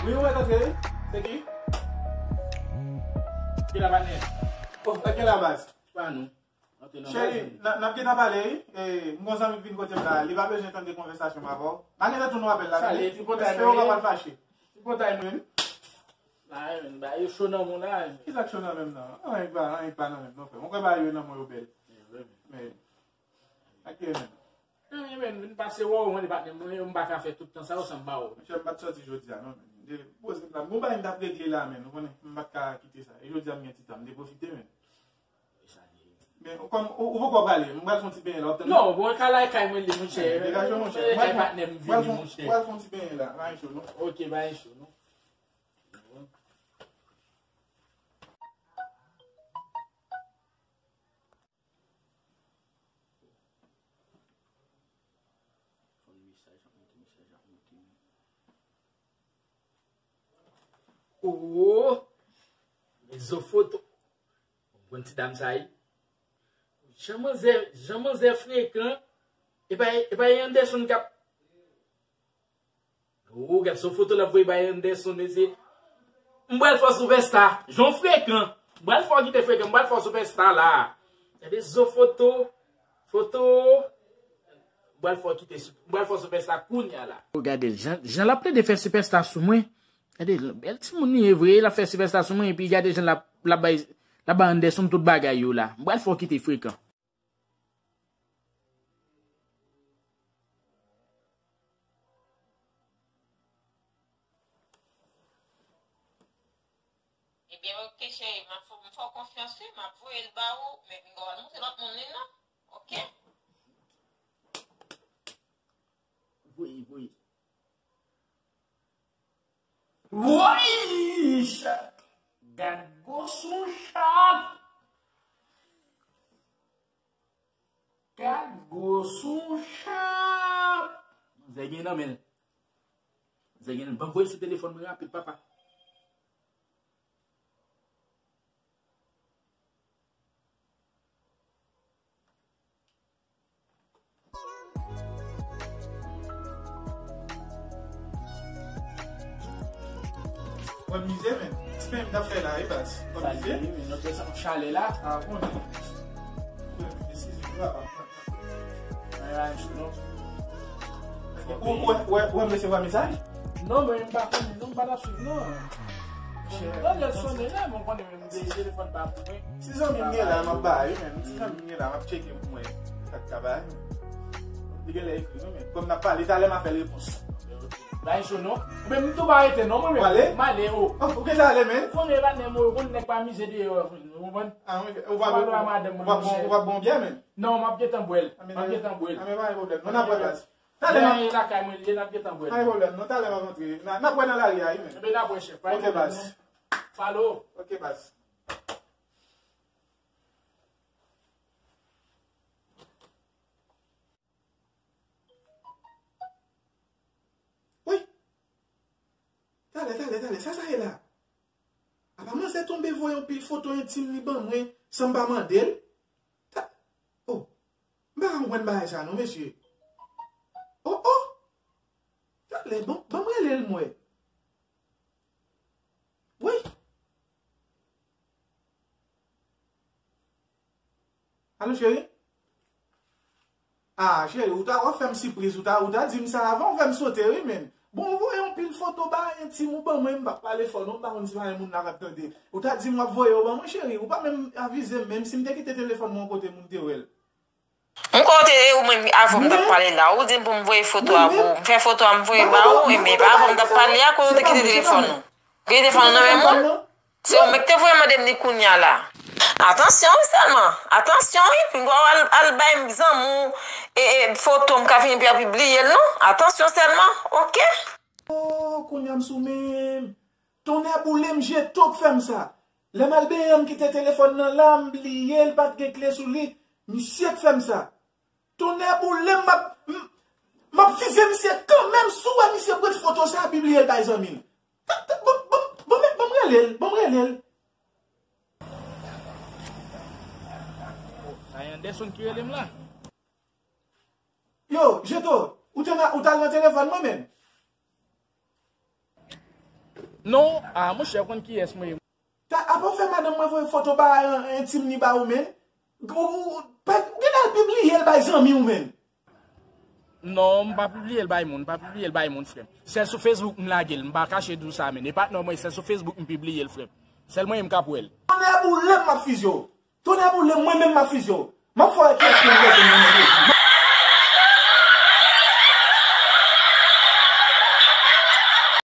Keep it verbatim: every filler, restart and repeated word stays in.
Wi, ou mèt antre, wi. Se ki? Ki la, patnè? Oh, ok, la baz. Pa nou. Antre nan baz. Cheri, n ap gentan pale, wi. E, m gon zanmi k vin kote m la. Li pa bezwen tande konvèsasyon m avè w. M a gentan tounen apèl la. Salye, tripotay. Espere w pa pral fache. Tripotay, mwen. La, men, ba, yo cho nan men w la, men. Ki sa k cho nan men m nan? Anyen k pa, anyen k pa nan men m, non, frè. Mwen kwè ba yo nan men w yo bèl. Men, men. Ak yo menm. Men, men, vin pase wè w, mwen, patnè m, mwen, m pa ka fè tout tan sa yo san m ba w. Monchè, m pa t sòti jodi a, non, men. M te poze m la. Gon bagay m t ap regle la, men. Ou konnen, m pa t ka kite sa. E jodi a, m gen ti tan. M te pwofite, men. Men, kòm, ou, ou poko prale, m pral fè yon ti benyen la, w ap tande? Non, bon, ka la e kay mwen li, monchè. Degaje w, monchè. E kay patnè m vini, monchè. M pral fè yon ti benyen la, pa gen cho, non. Ok, pa gen cho, non. Fon mesaj ap monte, mesaj ap monte. Oh! Men zo foto. Bon ti dam sa ye. Jan manzè, jan manzè frekan. E pa, e pa Anderson k ap Oh, gad son foto l ap voye bay Anderson, mesye. M pral fè w sipèsta. Jan w frekan. M pral fè w kite frekan. M pral fè w sipèsta la. Gade zo foto. Foto. M pral fè w kite si-, m pral fè w sipèsta kounye a la. Oh, gade l. Jan, jan l ap plede fè sipèsta sou mwen. Gade l. Bèl timoun li ye vre. L ap fè sipèsta sou mwen. Epi gade jan l ap, l ap bay, l ap bay Anderson tout bagay yo la. M pral fè w kite frekan. Ebyen, ok, cheri, m ap fè, m fè w konfyans, wi, m ap voye l ba ou, men m gen dwa montre lòt moun li, non? Ok? Voye, voye. Woy! Gad gwo sou chat! Gad gwo sou chat! Manzè gen nan men l. Manzè gen nan men l. Ban m voye sou telefòn mwen rapid, papa. W ap mize, men. Ti men m t ap fè la, wi, baz. W ap mize? Sa di, men, nou te santi chalè la. Ah, bon. Eskize m, papa. Ay, ay, non. Ou, ou, ou, ou resevwa mesaj? Non, men m pa konn, non, m pa t ap swiv, non. Tande l sonnen la, men w konnen, men m te telefòn pa pou mwen. Ti zanmi m gen la, m ap ba, wi, men. Ti zanmi m gen la, m ap tcheke pou mwen. Sa k ka bay. Li genlè ekri, non, men. Kòm n ap pale, talè m a fè l repons. Bay cho, non. Men m tou pa rete, non, mwen menm. W ale? M ale, o. Oh, ou gentan ale, men? Ou konnen, patnè m, ou konn nèg pa mize deyò, ou konprann? Ah, wi, ou pa, ou pa bon, ou pa bon byen, men. Non, m ap gentan bwè l. M ap gentan bwè l. Ah, men pa gen pwoblèm. Non, n ap wè, baz. Talè m ap... Men lakay mwen li ye, n ap gentan bwè l. Pa gen pwoblèm, non, talè m ap antre. N a, n ap wè nan lari a, wi, men. Enben, n ap wè, chèf. Ok, baz. Follow. Ok, baz. Wi. Talè, talè, talè, sa sa ye la? Apa manzè tonbe voye yon pil foto entim li ban mwen san m pa mande l? Ta-, oh, m pa ka konprann bagay sa non, mesye. Oh, oh! Talè, ban, ban m rele l m wè. Wi. Alo, cheri? Ah, cheri, ou ta, w ap fè m sipriz, ou ta, ou ta di m sa avan, ou fè m sote, wi, men. Bon, ou voye yon pil foto ba entim ou ban mwen, m p ap pale fò, non, m pa konn si pa gen moun la k ap tande. Ou ta di m w ap voye yo ban mwen, cheri, ou pa menm avize m, menm si m te kite telefòn mwen yon kote, moun te wè l. M kwè w te, ou menm, avan m t ap pale la, ou di m pou m voye foto a pou ou. M fè foto a, m voye ba ou, men pa avan m t ap pale a, kote w te kite telefòn ou? Ou kite telefòn ou nan men moun? Se ou menm ki te voye mande m li kounye a la. Atansyon wi sèlman. Atansyon wi. Pinga w al, al bay zanmi w e, e, foto m ka fini pi ap pibliye l non. Atansyon sèlman. Ok? Oh, kounye a m sou men m. Tonnè boule m, Jeto k fè m sa. Lè m al benyen m kite telefòn nan la, m bliye l pa t gen kle sou li. Misye k fè m sa. Tonnè boule m, m ap, m, m ap fize misye kanmenm. Si w wè misye pran foto sa, pibliye l bay zanmi l. Ta, ta, ban, ban, ban m, ban m rele l, ban m rele l. Sa e Anderson ki rele m la. Yo, Jeto, ou te nan, ou t al nan telefòn mwen menm? Non, a monchè, ou konn kiyès mwen ye. Apa w fè madanm mwen voye foto ba entim ni ba ou menm? Ou gentan al pibliye l bay zanmi w menm? Non, m pa pibliye l bay moun, m pa pibliye l bay moun, frè m. Sèl sou Facebook m lage l, m pa kache di w sa, men. E patnè mwen, sèl sou Facebook m pibliye l, frè m. Sèl mwen menm k ap wè l. Tonnè boule m, m ap fizye w. Tonnè boule m, mwen menm m ap fizye w. M ap fè w wè kiyès